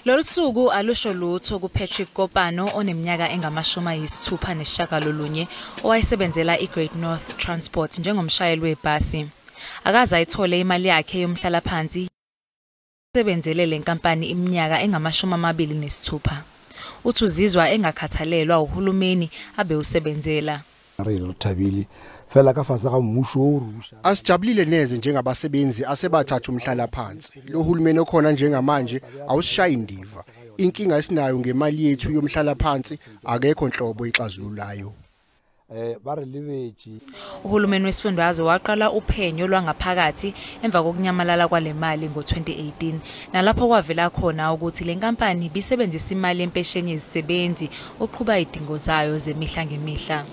Lolu suku alusho lutho kuPatrick Kopano oneminyaka engama-69 owayesebenzela iGreat North Transport njengomshayeli webhasi. Akaze ayithole imali yakhe yomhlalaphansi sebenzele le nkampani iminyaka engama-26. Uthi uzizwa engakhathalelwa uhulumeni abewusebenzela. Asijabulile neze njengabasebenzi asebathatha umhlalaphansi. Lo hulumeni okhona njengamanje awusishayi indiva. Inkinga esinayo ngemali yethu yomhlalaphansi akekho nhlobo ixazululayo. Uhulumeni wesifundazwe waqala uphenyo lwangaphakathi emva kokunyamalala kwale mali ngo-2018, nalapho kwavela khona ukuthi le nkampani ibisebenzisa imali yempesheni yezisebenzi uqhuba izidingo zayo zemihla ngemihla.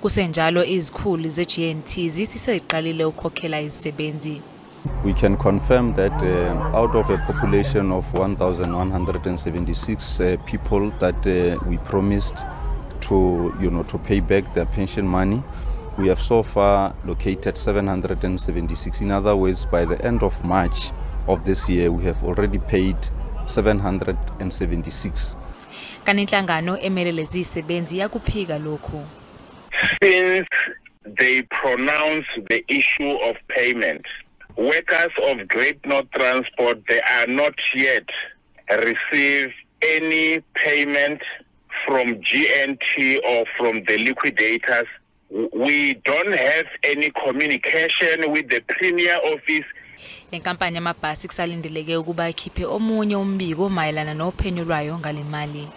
Kusenjalo, izikhulu ze-GNT zithi seziqalile ukukhokhela izisebenzi. We can confirm that out of a population of 1,176 people that we promised to pay back their pension money, we have so far located 776. In other words, by the end of March of this year, we have already paid 776. Kanti inhlangano emele lezi zisebenzi yakuphika lokhu. Since they pronounced the issue of payment, workers of Great North Transport, they are not yet received any payment from GNT or from the liquidators. We don't have any communication with the Premier office. Le nkampani yamabhasi kusalindeleke ukuba ikhiphe omunye umbiko mayelana nophenyo lwayo ngale mali.